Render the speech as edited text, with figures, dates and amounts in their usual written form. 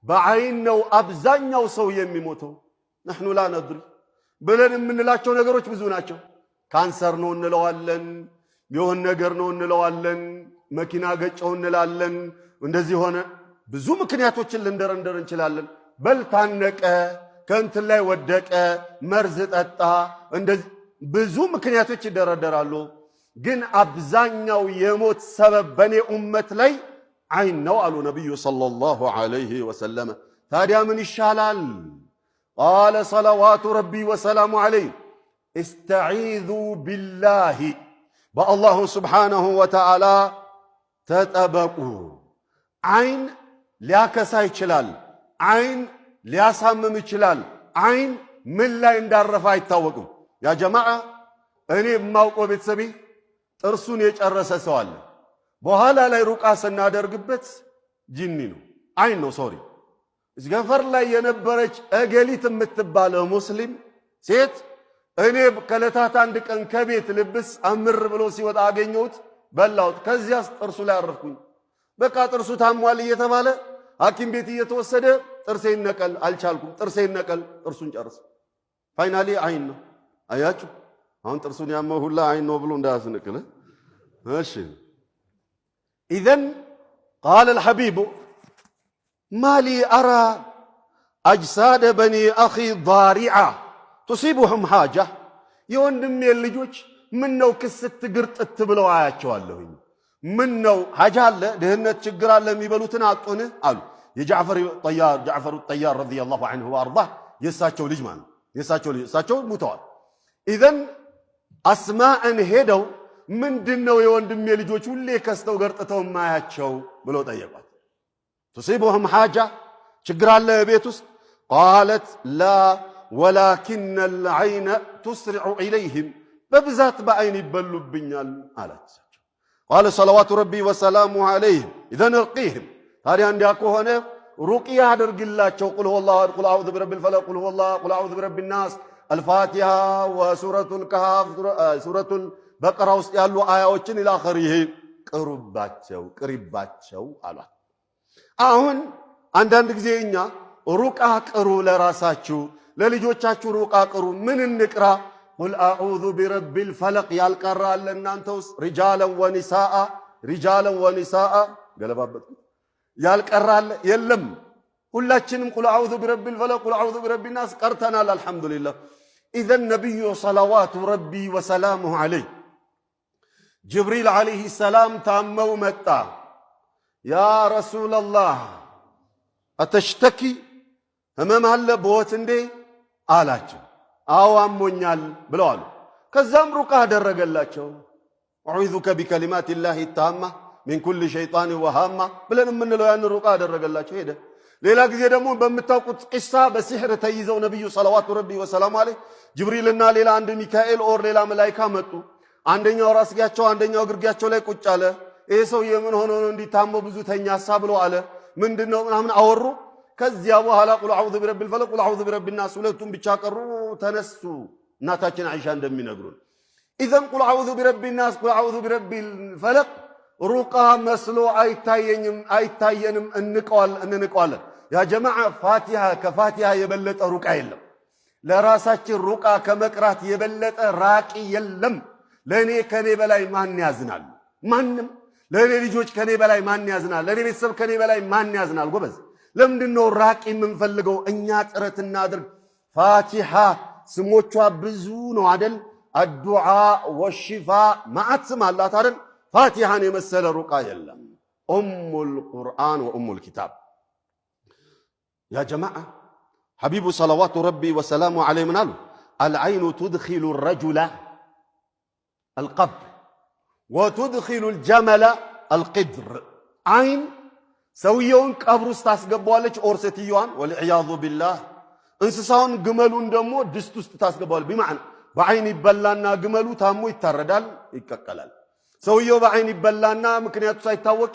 በዐይን ነው አብዛኛው ሰው የሚሞተው። نحن لا ندري ብለን የምንላቸው ነገሮች ብዙ ናቸው። ካንሰር ነው እንለዋለን፣ የሆን ነገር ነው እንለዋለን፣ መኪና ገጨው እንላለን፣ እንደዚህ ሆነ። ብዙ ምክንያቶችን ልንደረንደር እንችላለን። በልታነቀ፣ ከእንትን ላይ ወደቀ፣ መርዝ ጠጣ፣ እንደዚህ ብዙ ምክንያቶች ይደረደራሉ። ግን አብዛኛው የሞት ሰበብ በኔ ኡመት ላይ አይን ነው አሉ ነቢዩ صلى الله عليه وسلم። ታዲያ ምን ይሻላል? قال صلوات ربي وسلامه عليه استعيذوا بالله በአላሁ سبحانه وتعالى ተጠበቁ። አይን ሊያከሳ ይችላል። አይን ሊያሳምም ይችላል። አይን ምን ላይ እንዳረፈ አይታወቅም። يا جماعة እኔ የማውቀው ቤተሰቤ ጥርሱን የጨረሰ ሰው አለ። በኋላ ላይ ሩቃ ስናደርግበት ጂኒ ነው፣ አይን ነው፣ sorry፣ ገፈር ላይ የነበረች እገሊት የምትባለው ሙስሊም ሴት እኔ ከዕለታት አንድ ቀን ከቤት ልብስ አምር ብሎ ሲወጣ አገኘሁት፣ በላሁት። ከዚያስ ጥርሱ ላይ አረፍኩኝ። በቃ ጥርሱ ታሟል እየተባለ ሐኪም ቤት እየተወሰደ ጥርሴ ይነቀል አልቻልኩም፣ ጥርሴ ይነቀል፣ ጥርሱን ጨርስ። Finally አይን ነው። አያችሁ፣ አሁን ጥርሱን ያመው ሁላ አይን ነው ብሎ እንዳያስንቅል። እሺ፣ إذن قال الحبيب ما لي أرى أجساد بني أخي ضارعة تصيبهم حاجة። የወንድሜ ልጆች ምን ነው ክስት ግርጥት ብለው አያቸዋለሁኝ። ምን ነው ሐጃ አለ፣ ድህነት ችግር አለ፣ የሚበሉትን አጡን አሉ። የጃዕፈር ጠያር፣ ጃዕፈሩ ጠያር رضي الله عنه وأرضاه፣ የእሳቸው ልጅ ማለት የእሳቸው ልጅ፣ እሳቸው ሙተዋል። إذن አስማዕን ሄደው ምንድን ነው የወንድሜ ልጆች ሁሌ ከስተው ገርጥተው ማያቸው ብለው ጠየቋት። تصيبهم حاجة፣ ችግር አለ ቤት ውስጥ? قالت لا ولكن العين تسرع إليهم፣ በብዛት በዐይን ይበሉብኛል አላት። قال صلوات ربي وسلامه عليه إذن ارقيهم፣ ታዲያ እንዲያ ከሆነ ሩቅያ አድርግላቸው። قل هو الله أحد፣ قل أعوذ برب الفلق፣ قل هو الله፣ قل أعوذ برب الناس፣ አልፋቲሃ ወሱረቱል ከሃፍ፣ ሱረቱል በቀራ ውስጥ ያሉ አያዎችን إلى آخره ቅሩባቸው፣ ቅሪባቸው አሏት። አሁን አንዳንድ ጊዜ እኛ ሩቃ ቅሩ፣ ለራሳችሁ ለልጆቻችሁ ሩቃ ቅሩ። ምን እንቅራ? قل أعوذ برب الفلق ያልቀራ አለ እናንተ ውስጥ? رجالا ونساء፣ رجالا ونساء ገለባበጥኩት። ያልቀራ አለ? የለም። ሁላችንም قل أعوذ برب الفلق፣ قل أعوذ برب الناس ቀርተናል። الحمد لله። إذن ነቢዩ صلوات ربي وسلامه عليه ጅብሪል عليه السلام ታመው መጣ። يا رسول الله أتشتكي፣ ህመም አለ ቦት እንዴ አላቸው። አዎ አሞኛል ብለዋል። ከዛም ሩቃ አደረገላቸው። أعيذك بكلمات الله التامة من كل شيطان وهامة ብለን የምንለው ያን ሩቃ አደረገላቸው። ሄደ። ሌላ ጊዜ ደግሞ በምታውቁት ቂሳ በሲሕር ተይዘው ነቢዩ صلوات ربي وسلامه عليه ጅብሪልና ሌላ አንድ ሚካኤል or ሌላ መላይካ መጡ። አንደኛው ራስጌያቸው፣ አንደኛው ግርጌያቸው ላይ ቁጭ አለ። ይሄ ሰውዬ ምን ሆኖ ነው እንዲታሞ ብዙ ተኛሳ ብሎ አለ። ምንድን ነው ምናምን አወሩ። ከዚያ በኋላ قل أعوذ برب الفلق፣ قل أعوذ برب الناس ሁለቱም ብቻ ቀሩ፣ ተነሱ። እናታችን አይሻ እንደሚነግሩን إذن قل أعوذ برب الناس፣ قل أعوذ برب الفلق ሩቃ መስሎ አይታየኝም፣ አይታየንም፣ እንንቀዋለን። يا جماعة ፋቲሃ ከፋቲሃ የበለጠ ሩቃ የለም። ለራሳችን ሩቃ ከመቅራት የበለጠ ራቂ የለም። ለእኔ ከኔ በላይ ማን ያዝናል? ማንም። ለእኔ ልጆች ከኔ በላይ ማን ያዝናል? ለእኔ ቤተሰብ ከኔ በላይ ማን ያዝናል? ጎበዝ፣ ለምንድን ነው ራቂ የምንፈልገው? እኛ ጥረት እናድርግ። ፋቲሃ ስሞቿ ብዙ ነው አደል? الدعاء والشفاء ማዓት ስም አላት አደል? ፋቲሃን የመሰለ ሩቃ የለም። أم القرآن وأم الكتاب። يا جماعة حبيب صلوات ربي وسلامه عليه ምን አሉ? العين تدخل الرجل القبر وتدخل الجمل القدر። አይን ሰውየውን ቀብር ውስጥ ታስገባዋለች፣ or ሴትየዋን والعياذ بالله። እንስሳውን ግመሉን ደግሞ ድስት ውስጥ ታስገባዋለች። بمعنى በዐይን ይበላና ግመሉ ታሞ ይታረዳል፣ ይቀቀላል። ሰውየው በዐይን ይበላና ምክንያቱ ሳይታወቅ